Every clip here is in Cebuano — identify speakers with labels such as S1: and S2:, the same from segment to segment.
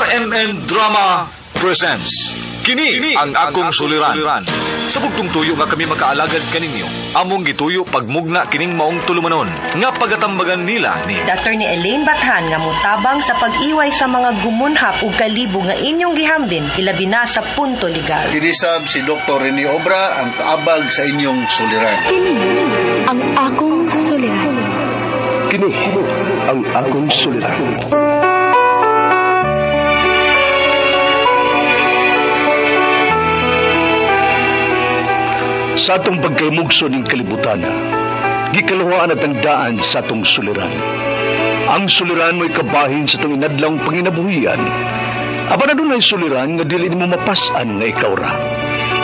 S1: RMN Drama presents Kini ang akong suliran. Sa bugtong tuyo nga kami makaalagad kaninyo, among gituyo pagmugna kining maong tulumanon nga pagatambagan nila ni
S2: Attorney Elaine Bathan nga motabang sa pag-iway sa mga gumunhap ug kalibo nga inyong gihambin ilabi na sa punto legal.
S3: Kinisab si Dr. Rene Obra ang kaabag sa inyong suliran.
S4: Kini ang akong suliran.
S5: Kini ang akong suliran. Sa atong pagkaymugso ning kalibutan, gikaluhaan at ang daan sa atong suliran. Ang suliran mo'y kabahin sa atong inadlawng panginabuhian. Apan adunay suliran nga dili nimo mapas-an nga ikaw ra.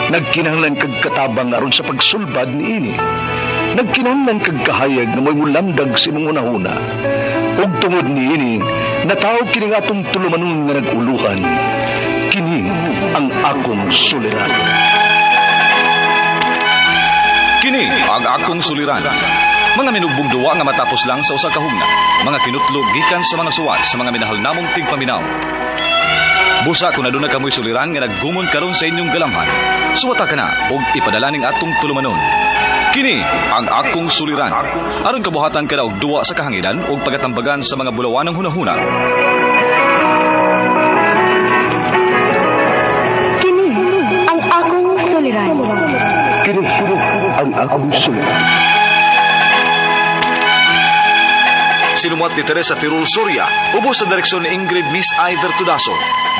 S5: Nagkinahanglan kag katabang aron sa pagsulbad niini. Nagkinahanglan kag kahayag nga mo'y mulamdag sa imong hunahuna. Ug tungod niini, natawag kini nga atong tulumanon nga nag-uluhan. Kini ang akong suliran.
S1: Kini ang akong suliran. Mga minugbong duwa nga matapos lang sa usa ka hugna. Mga kinutlog gikan sa mga suwat sa mga minahal namong tigpaminaw. Busa kung aduna kamoy suliran nga naggumon karon sa inyong galamhan. Suwata ka na og ipadala ning atong tulumanon. Kini ang akong suliran. Aron kabuhatan ka na og duwa sa kahanginan ug pagatambagan sa mga bulawanang hunahuna.
S4: Kini ang akong suliran.
S5: Kini ang akong suliran.
S1: Sinumuat ni Teresa Tirul Soria, ubos sa direksyon ni Ingrid Miss Iver Tudaso.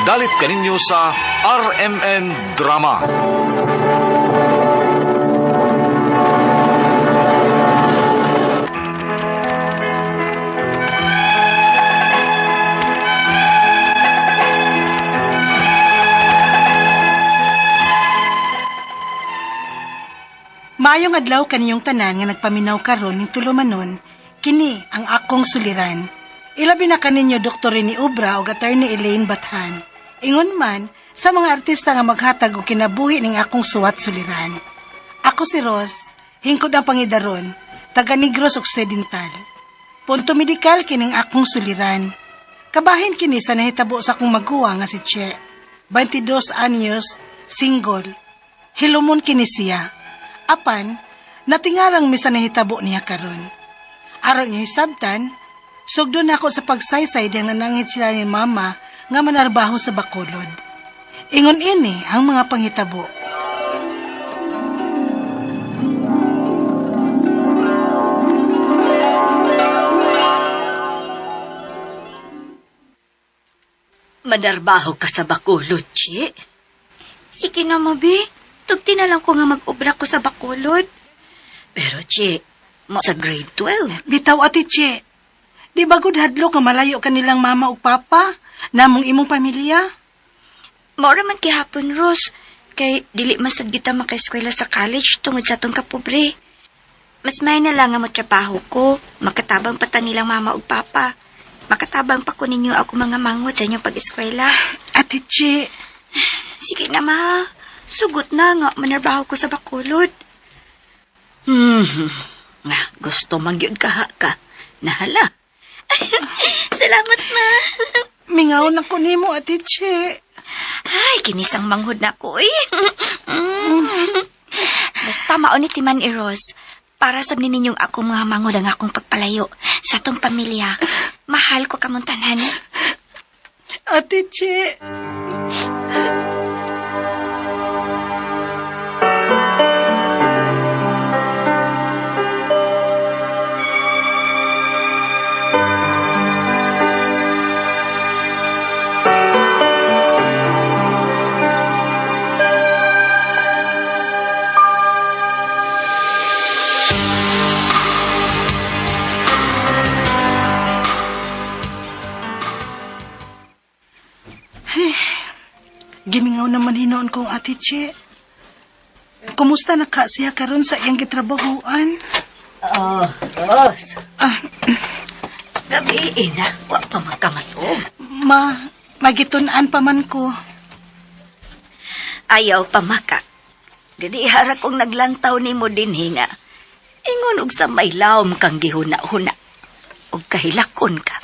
S1: Dalit kaninyo sa RMN Drama.
S6: Maayong adlaw kaniyong tanan nga nagpaminaw karon ning tulumanon, kini ang akong suliran. Ilabi na kaninyo Dr. Rene Obra ug Attorney Elaine Bathan. Ingon man sa mga artista nga maghatag og kinabuhi ning akong suwat suliran. Ako si Ros, hingkod ang pangidaron, taga Negros Occidental. Punto medikal kining akong suliran. Kabahin kini sa nahitabo sa akong maguwa nga si Che. 22 anyos, single. Hilumon kini siya. Apan, natingarang misa nahitabo niya karon. Aron niya hisabtan, sugdo na ako sa pagsaysay diyang nanangit sila ni mama nga manarbaho sa Bacolod. Ingon ini ang mga panghitabo.
S7: Madarbaho ka sa Bacolod, Chi.
S8: Sige na, Mabi. Tugti na lang ko nga mag-obra ko sa Bacolod.
S7: Pero, Chi, sa grade 12.
S6: Bitaw ati Che, di ba gud hadlo nga malayo kanilang mama ug papa, namong imong pamilya?
S8: Maura man kihapon, Ros. Kay dili masad kita makaeskwela sa college tungod sa atong kapobre. Mas may na lang nga motrabaho ko. Makatabang pa ta nilang mama ug papa. Makatabang pa ko ninyo ako mga manghod sa inyong pag-eskwela.
S6: Ate Che,
S8: Sige na, ma. Sugot na nga manarbaho ko sa Bacolod.
S7: Na, gusto man gyud ka ha ka. Nahala.
S8: Salamat, ma.
S6: Mingaw na ko nimo ate Che.
S8: Ay, kinisang manghod na ko, eh. Basta mauni ti man Eros. Para sa ninyong ako mga manghod ang akong pagpalayo sa atong pamilya. Mahal ko kamong tanan.
S6: Ate Che. Gimingaw naman hinoon kong ate Che. Kumusta na ka siya karon sa iyang gitrabahoan?
S7: Oh, Ros.
S6: Ah,
S7: Gabi, ina. Wa pa magkamatog.
S6: ma, magitun-an pa man ko.
S7: Ayaw pa maka. Dili hara kong naglantaw nimo dinhi nga. Ingon og sa may lawom kang gihuna-huna. Og kahilakon ka.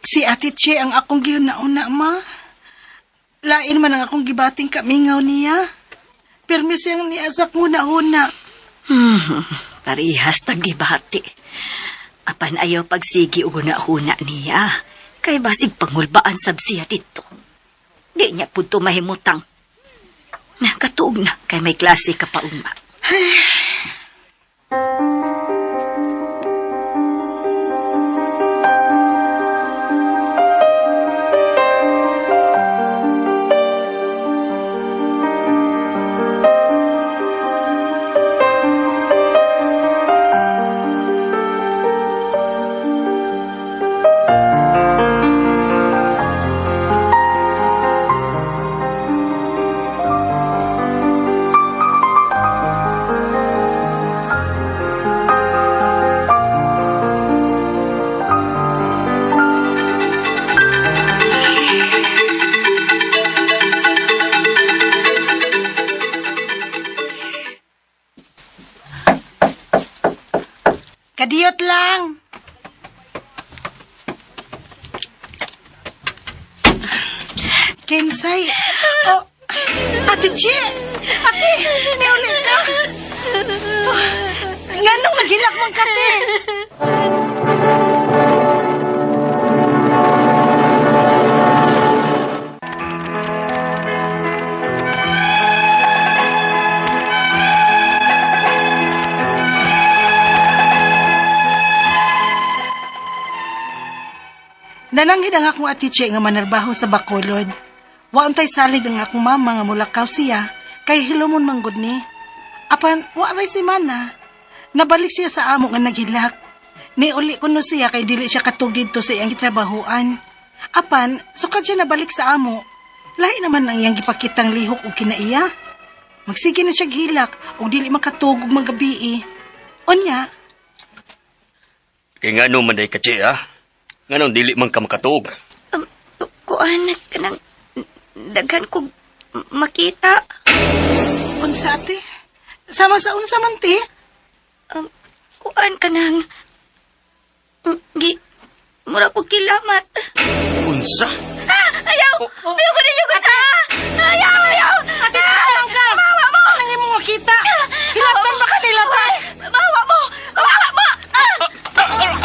S6: Si Ate Che ang akong gihuna-una, ma. Lain man ang akong gibating kamingaw niya. Pirmi siyang niya sa huna-huna.
S7: Parihas tag gibati. Apan ayaw pagsigi og huna-huna niya. Kay basig pangulbaan sab siya dito. Di niya pud to mahimutang. Nakatuog na kay may klase ka pa ugma.
S6: Kadiyot lang. Kinsay. Oh, Ate Che! Ate, niuli ka. Oh, nganong naghilak man ka, te? Nananghid ang akong ati Che nga manarbaho sa Bacolod. Wa untay salig ang akong mama nga mulakaw siya kay hilomon manggod ni. Apan wa ray si mana. Nabalik siya sa amo nga naghilak. Niuli kuno siya kay dili siya katug didto sa iyang gitrabahoan. Apan sukad siya nabalik sa amo. Lahi naman ang iyang gipakitang lihok og kinaiya. Magsige na siya hilak og dili makatug og magabii. Unya,
S9: Kay ngano man day ka, Che, ha? Nganong dili man ka makatuog?
S8: Kuan kanang daghan kog makita.
S6: Unsa ate? Sama sa unsa man te?
S8: Kuan kanang gi mura ko kilamat.
S9: Unsa?
S8: Ah, ayaw! Ayaw ko ninyo gusa! Ayaw, ayaw!
S6: Ate, nakarang ka!
S8: Mawa mo!
S6: Anong imong makita? Hilatan ba kanila te?
S8: Mawa mo! Mawa mo! Ah!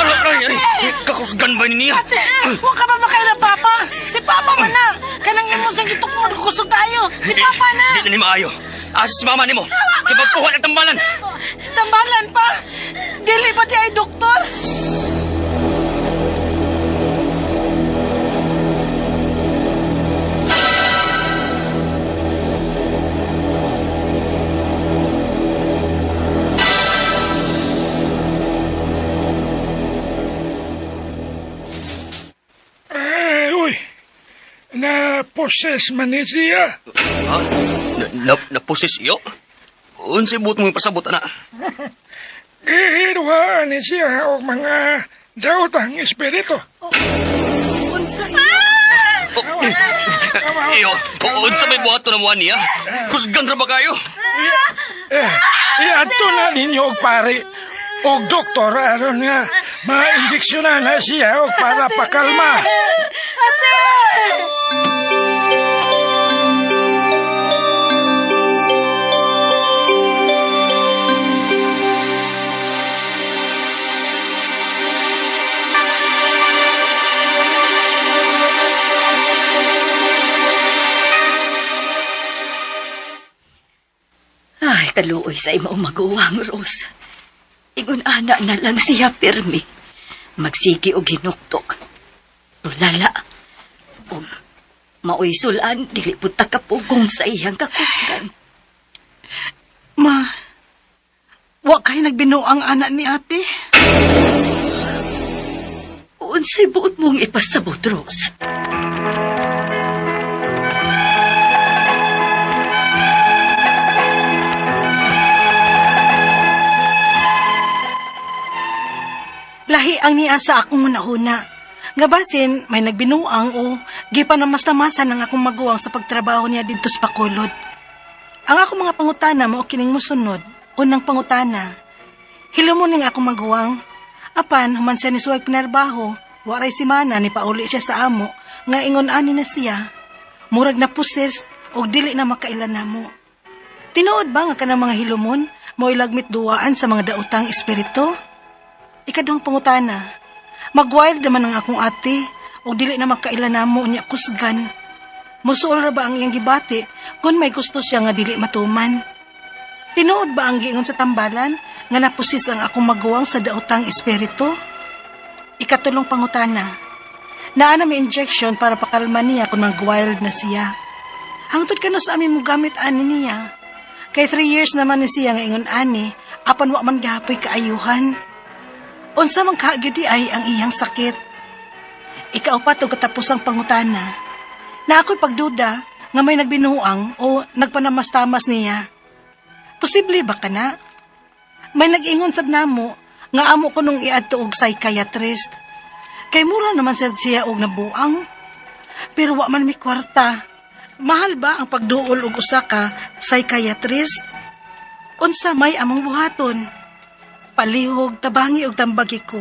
S9: Aray, aray, kakusgan ba niya?
S6: Ate, huwag ka ba makaila papa? Si papa man na! Kanang imong sang gitukmod kusog kayo. Si papa na!
S9: Di na ni maayo. Asa si mama nimo? Kay pagkuha ng tambalan.
S6: Tambalan pa! Dili ba di ay doktor?
S10: Ay, uy. Na-possess man ni siya.
S9: Ha? Na, na, naposes iyo? Unsay buot mo pasabot ana?
S10: Gihiruhaan ni siya og mga daotang espiritu.
S6: Unsa?
S9: Iyo, unsa may buhaton na mo niya? Kusgan ra ba kayo?
S10: Eh, iadto na ninyo og pare og doktor aron nga ma-injeksyonan na siya og para pakalma.
S7: Ay, kaluoy sa imong maguwang, Rose. Ingon ana na lang siya pirmi. Magsigi og hinuktok. Tulala. Og maoy sulan, dili pud ta kapugong sa iyang kakusgan.
S6: Ma, wa kay nagbinuang anak ni ate.
S7: Unsay buot mong ipasabot, Rose?
S6: Lahi ang niya sa akong hunahuna. Nga basin, may nagbinuang o gipanamastamasan ang akong maguwang sa pagtrabaho niya didto sa Bacolod. Ang akong mga pangutana mao kining mosunod. Unang pangutana, hilumon ning akong maguwang. Apan, human siya ni Suwag pinarbaho. Waray semana ni pauli siya sa amo nga ingon ani na siya. Murag na possess og dili na makaila namo. Tinuod ba nga kanang mga hilumon mo'y lagmit duwaan sa mga daotang espiritu? Ikaduhang pangutana, mag-wild naman ang akong ate og dili na makaila namo nya kusgan. Musuol ra ba ang iyang gibati kung may gusto siya nga dili matuman? Tinuod ba ang giingon sa tambalan nga na-possess ang akong maguwang sa daotang espiritu? Ikatulong pangutana, naa na may injection para pakalma niya kung mag-wild na siya. Hangtod kano sa amin mo gamit ani niya? Kay 3 years naman ni siya nga ingon ani, apan wa man gapoy kaayuhan. Unsa man kagyud ay ang iyang sakit? Ikaupat og katapusang pangutana, na ako'y pagduda nga may nagbinuang o nagpanamastamas niya. Posible ba kana? May nag-ingon sab namo nga amo ko nung iadto og psychiatrist. Kay mura naman sad siya og nabuang. Pero wa man mi kwarta. Mahal ba ang pagduol og usa ka psychiatrist? Unsa may among buhaton? Palihog tabangi og tambagi ko.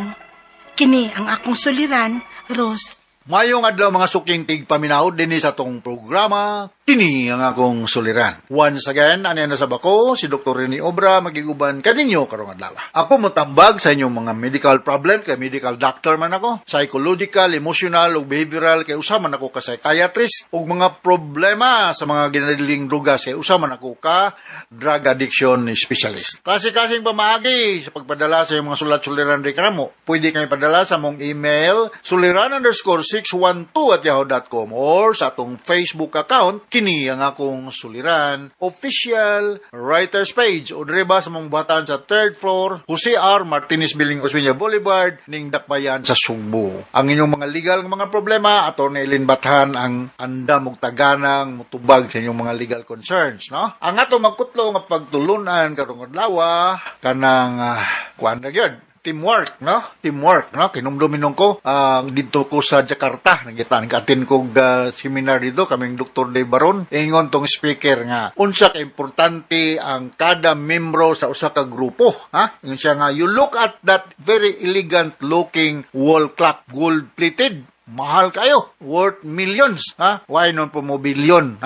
S6: Kini ang akong suliran, Rose.
S3: Mayong adlaw, mga suking tigpaminaw, dinhi sa atong programa, kini ang akong suliran. Once again, ani na sab ako, si Dr. Rene Obra, magiguban kaninyo karong adlaw. Ako motambag sa inyong mga medical problem, kay medical doctor man ako, psychological, emotional, ug behavioral, kay usa man ako ka psychiatrist, ug mga problema sa mga ginadiling drugas, kay usa man ako ka drug addiction specialist. Kasi-kasing pamaagi sa pagpadala sa inyong mga sulat suliran reklamo, pwede kami padala sa mong email, suliran_612@yahoo.com or sa atong Facebook account, kini ang akong suliran, official writers page, o dire ba sa mong buhatan sa third floor, Jose R. Martinez Building, Osmeña Boulevard, ning Dakbayan sa Sugbo. Ang inyong mga legal nga mga problema, Attorney Eileen Bathan ang andam og taganang mutubag sa inyong mga legal concerns, no? Ang ato magkutlo nga pagtulunan karong adlaw, kanang kuan na gyud, teamwork, no? Teamwork, no? Kinumduminon ko, ang dito ko sa Jakarta, nagitan ka-attend ko seminar dito, kaming Dr. Dave Baron, ingon tong speaker nga, unsa ka importante ang kada membro sa usa ka grupo, ha? Ingon siya nga, "You look at that very elegant looking wall clock, gold plated, mahal kayo, worth millions, ha? Why non po mo billion?"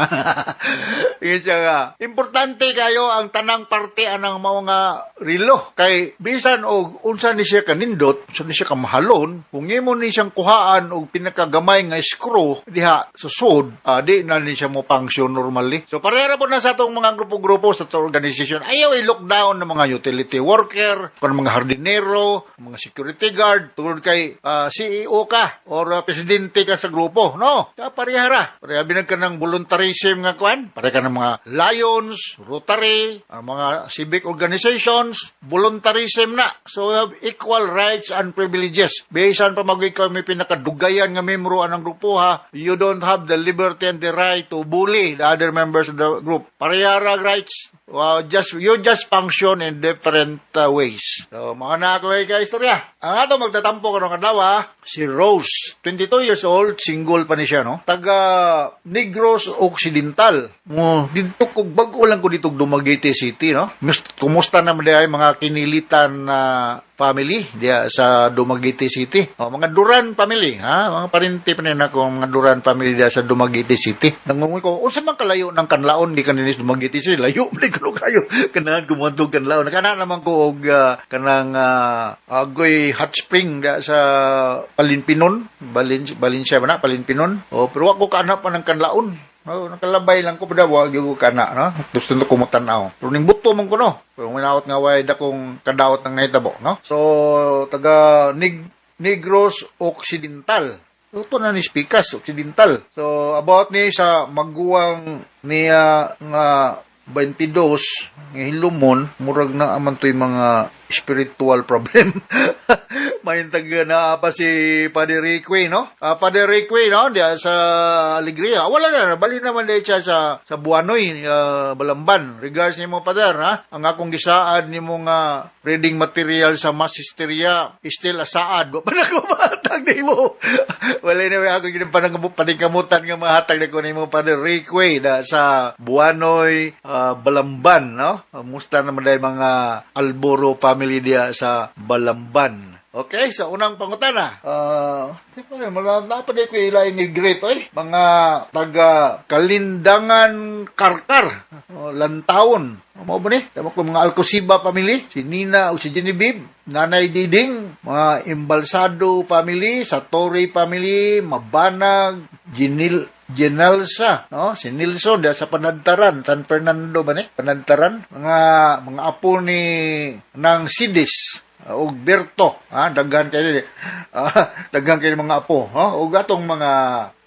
S3: Yun siya nga. Importante kayo ang tanang parte anang mga relo. Kay bisan og unsa ni siya kanindot, unsa ni siya kamahalon, kung imo ni siyang kuhaan og pinakagamay nga screw diha sa sud, di na ni siya mo function normally. So pareha po na sa atong mga grupo-grupo sa atong organization. Ayaw i-look down ng mga utility worker, kung mga hardinero, mga security guard, tungod kay CEO ka or presidente ka sa grupo, no? Ka pareha ra. Pareha binag ka ng voluntarism nga kuan, pareha ka ng mga Lions, Rotary, ang mga civic organizations, voluntarism na. So we have equal rights and privileges. Bisan pa mag ikaw may pinakadugayan nga membro anang grupo ha, you don't have the liberty and the right to bully the other members of the group. Pareha ra rights. Well, just you just function in different ways. So, mga na ako ay istorya. Ang ato magtatampo karong adlaw, si Rose, 22 years old, single pa ni siya, no? Taga Negros Occidental. Mo didto ko, bag-o lang ko dito Dumaguete City, no? Kumusta naman diay mga kinilitan na family diya sa Dumaguete City? O, mga Duran family, ha? Mga parinti pa nila ako, mga Duran family diya sa Dumaguete City. Nangungoy ko, unsa man kalayo ng Kanlaon di kanini sa Dumaguete City? Layo man ko kayo. Kanahan ko mo Kanlaon. Kana naman ko og kanang agoy hot spring diya sa Palinpinon, Valencia ba na Palinpinon? O, pero wa ko kana pa ng Kanlaon. Oh, nakalabay lang ko pa wa gyud ko kana, no? Gusto ko mo tan-aw. Pero ning buto man ko, no. Pero minaot nga way dakong kadawot ng nahitabo, no? So taga Negros Occidental. Ito na ni Spikas, Occidental. So about ni sa maguwang niya nga 22 nga hilumon, murag na aman to'y mga spiritual problem. Mahintag na pa si Padre Rique, no? Padre Rique, no? Diya sa Alegria. Wala na, bali naman diya siya sa Buanoy, Balamban. Regards nimo, Father, ha? Ang akong gisaad nimo nga reading material sa mass hysteria, still asaad. Wa pa na ko mahatag nimo. Wala na ako paningkamutan nga mahatag na ko nimo, Padre Rique, da sa Buanoy, Balamban, no? Musta naman dahil mga Alboro family diya sa Balamban. Okay, sa unang pangutana. Di pa wala na pa di ko ilaing i-greet oy. Mga taga Kalindangan Karkar, o, Lantawon. Mao ba ni? Tama ko mga Alcosiba family, si Nina o si Genevieve, Nanay Diding, mga Embalsado family, Satori family, Mabanag, Ginil Genelsa, no? Si Nilson diya sa Panadtaran, San Fernando ba ni? Panadtaran, mga apo ni ng Sidis ug Berto, daghan kay daghan kay mga apo, no? Ug atong mga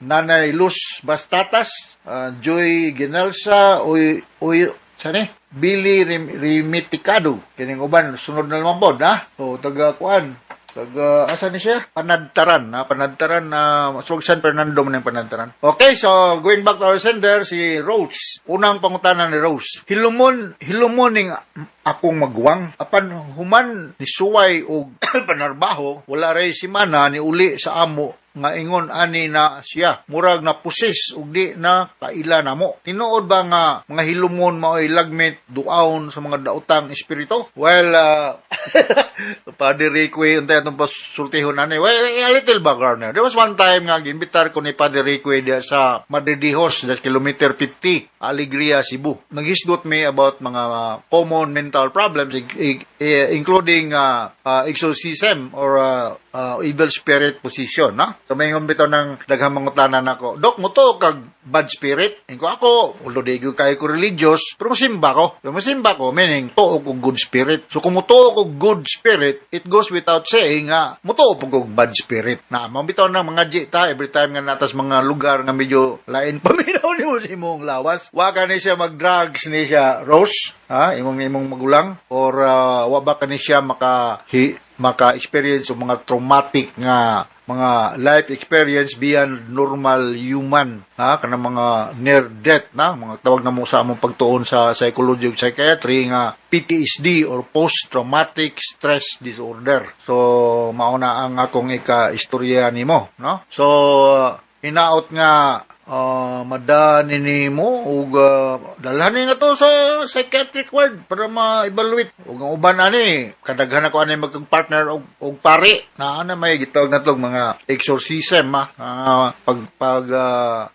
S3: Nanay Luz Bastatas, Joy Genelsa, uy uy sani Billy Rimiticado kining uban sunod na naman pod, ha. So taga kuan, taga asa ni siya? Panadtaran, ha? Panadtaran na uh, San Fernando man ang Panadtaran. Okay, so going back to our sender, si Rose. Unang pangutana ni Rose. Hilumon, hilumon ning akong maguwang. Apan human ni suway og panarbaho, wala ray simana ni uli sa amo nga ingon ani na siya murag na pusis ug di na kaila namo. Tinuod ba nga mga hilumon maoy lagmit duaon sa mga daotang espiritu? Well, Padre Rico, untay atong pasultihon ani. Well, a little background there. There was one time nga giimbitar ko ni Padre Rico diya sa Madridijos, sa kilometer 50, Alegria, Cebu. Naghisgot mi about mga common mental problems, including exorcism or evil spirit possession, no? So may bitaw ng daghang mangutana nako. "Dok, mo kag bad spirit?" Inko ako, although di ko kayo ko religious, pero mosimba ko. Pero mosimba ko, meaning, tuo ko good spirit. So kung mutuo ko good spirit, it goes without saying nga, mutuo po ko bad spirit. Na, mao bitaw ng mga ta, every time nga natas mga lugar nga medyo lain paminaw nimo sa imong lawas. Wa ka ni siya mag-drugs ni siya, Rose, ha? Imong magulang, or wa ba ka ni siya maka-experience o mga traumatic nga mga life experience beyond normal human, ha, kanang mga near death na mga tawag na mo sa among pagtuon sa psychology ug psychiatry nga PTSD or post traumatic stress disorder? So mao na ang akong ika-istorya nimo, no? So hinaot nga madani nimo ug dalhan ni nga to sa psychiatric ward para ma-evaluate. Ug ang uban ani, kadaghan ako ani magkag-partner og pare na ana may gitawag na tong mga exorcism, ha, pag pag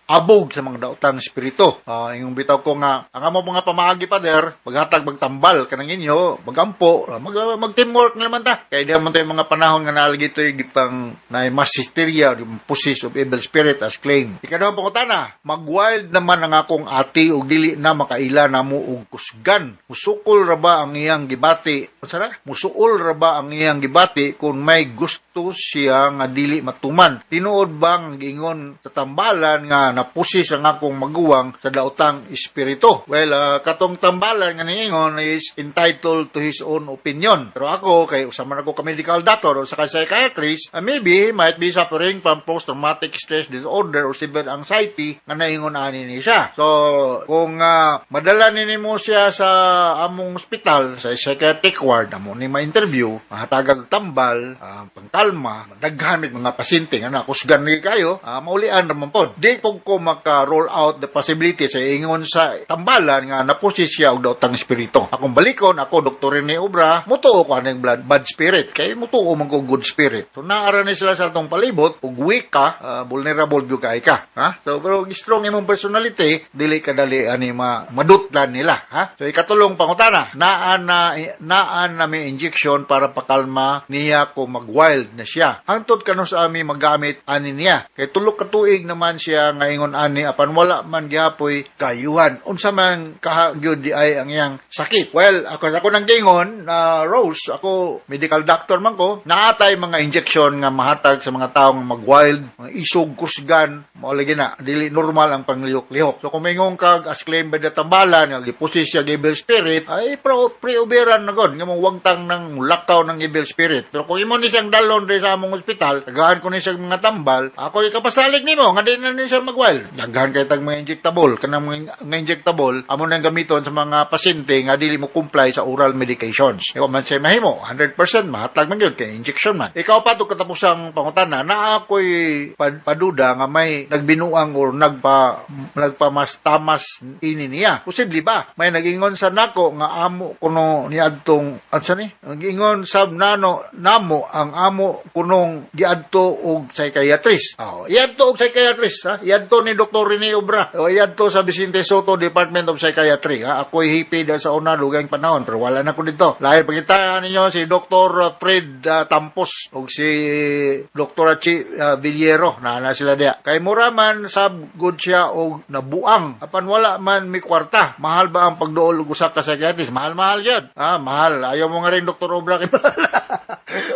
S3: abog sa mga daotang espiritu. Ingong bitaw ko nga ang amo mga pamaagi, pader, maghatag magtambal kanang inyo, magampo, mag teamwork na naman ta, kay di man tayo mga panahon nga naalagi to'y gipang na mass hysteria, possess of evil spirit as claimed. Ikaduhang pangutana, mag-wild naman ang akong ate ug dili na makaila namo og kusgan. Musukol ra ba ang iyang gibati? Unsa na? Musuol ra ba ang iyang gibati kung may gusto siya nga dili matuman? Tinuod bang giingon sa tambalan nga napusis ang akong maguwang sa daotang espiritu? Well, katong tambalan nga niingon is entitled to his own opinion. Pero ako, kay usa man ako ka medical doctor o sa ka psychiatrist, maybe he might be suffering from post-traumatic stress disorder or severe anxiety nga naingon ani ni siya. So, kung madala ni nimo siya sa among ospital, sa psychiatric ward, amo ni ma-interview, mahatagag tambal, pangkalma, daghan mit mga pasyente nga nakusgan ni kayo, maulian raman pod. Di pud ko maka-roll out the possibility sa ingon sa tambalan nga napusis siya og daotang espiritu. Akong balikon, ako Dr. Rene Obra, mutuo ko aning blood, bad spirit kay mutuo man ko good spirit. So naara ni sila sa atong palibot ug weak ka, vulnerable gyud kay ka, ha? So pero strong imong personality, dili ka dali ani ma madutlan nila, ha? So ikatulong pangutana, naa na may injection para pakalma niya kung mag-wild na siya. Hangtod kanus-a mi magamit ani niya? Kay 3 ka tuig naman siya nga ingon ani apan wala man gihapoy kayuhan. Unsa man kaha gyud di ay ang iyang sakit? Well, ako nang gingon na Rose, ako medical doctor man ko, naatay mga injection nga mahatag sa mga tawo nga mag-wild, mga isog kusgan, mao lagi na dili normal ang panglihok-lihok. So kung maingon kag as claimed by the tambalan nga gipossess siya evil spirit, ay pro pre-uberan na god nga mo wagtang ng mulakaw ng evil spirit. Pero kung imo ni siyang dalon injection diri sa among ospital, tagaan ko ni siya mga tambal, ako ikapasalig nimo nga di na ni siya magwild. Daghan kay tag mga injectable, kanang mga injectable amo nang gamiton sa mga pasyente nga dili mo comply sa oral medications. Ikaw man siya mahimo, 100% mahatag man gyud kay injection man. Ikaw pa to katapusang pangutana, naa ako'y paduda nga may nagbinuang or nagpamastamas ini niya. Posible ba? May nagingon sa nako nga amo kuno niadtong ansa ni? Nagingon sab nano namo ang amo kunong giadto og psychiatrist. Oh, iadto og psychiatrist ha. Iadto ni Dr. Rene Obra. O iadto sa Vicente Sotto Department of Psychiatry ha. Ako'y hipi da sa una lugayng panahon pero wala na ko dito. Lahi pangita ninyo si Dr. Fred Tampos og si Dr. Chi Villero na na sila diya. Kay mura man sab good siya og nabuang apan wala man mi kwarta. Mahal ba ang pagduol og usa ka psychiatrist? Mahal-mahal yun. Ah, mahal. Ayaw mo nga rin Dr. Obra kay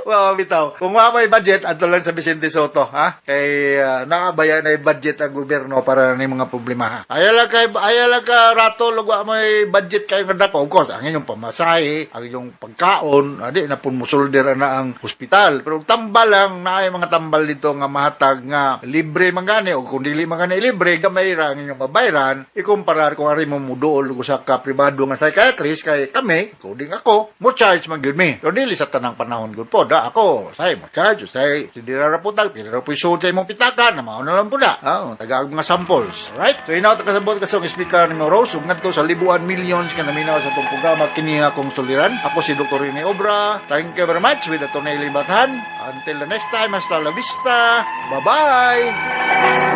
S3: Well, bitaw. Kung wa may budget, adto lang sa Vicente Sotto, ha? Kay naabaya na yung budget ang gobyerno para ni mga problema, ha. Ayaw lang ka rato lugwa may budget kayo nga dako. Of course, ang inyong pamasahe, ang inyong pagkaon, adi na pun musulder na ang ospital. Pero tambal lang na ay mga tambal dito nga mahatag nga libre man gani o kung dili man gani libre, gamay ra ang inyong babayran ikumpara kung ari mo muduol og usa ka pribado nga psychiatrist kay kami, including ako, mo charge man gyud mi. Pero dili sa tanang panahon gud po da ako, say mo charge, say si dira ra putag, pila ra po isod sa imong pitaka na mao na lang po na. Ah, taga ang mga samples. Right? So inaw ta kasabot ka sa speaker ni Rose ug ngadto sa libuan millions nga naminaw sa atong programa kini nga akong suliran. Ako si Dr. Rene Obra. Thank you very much with Atty. Bathan. Until the next time, hasta la vista. Bye-bye.